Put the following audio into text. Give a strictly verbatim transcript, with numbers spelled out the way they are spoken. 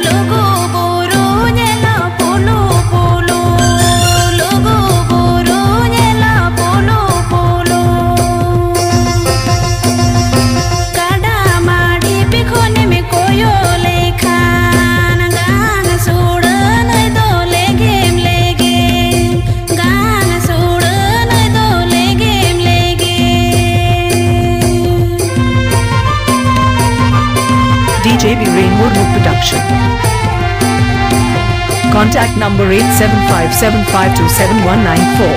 ᱞᱩᱜᱩ ᱵᱩᱨᱩ ᱧᱮᱞᱚᱜ ᱯᱩᱞᱩ ᱯᱩᱞᱩ, ᱞᱩᱜᱩ ᱵᱩᱨᱩ ᱧᱮᱞᱚᱜ ᱯᱩᱞᱩ ᱯᱩᱞᱩ᱾ ᱠᱟᱰᱟ ᱢᱟᱹᱰᱷᱤ ᱯᱤ ᱠᱷᱚᱱᱮᱢ ᱠᱚᱭᱚᱜ ᱞᱮᱠᱷᱟᱱ, ᱜᱟᱱ ᱥᱩᱲᱟᱹ ᱱᱟᱹᱭ ᱫᱚ ᱞᱮᱜᱮᱢ ᱞᱮᱜᱮᱢ, ᱜᱟᱱ ᱥᱩᱲᱟᱹ ᱱᱟᱹᱭ ᱫᱚ ᱞᱮᱜᱮᱢ ᱞᱮᱜᱮᱢ᱾ D J Biren Murmu Production. Contact number eight seven five seven five two seven one nine four.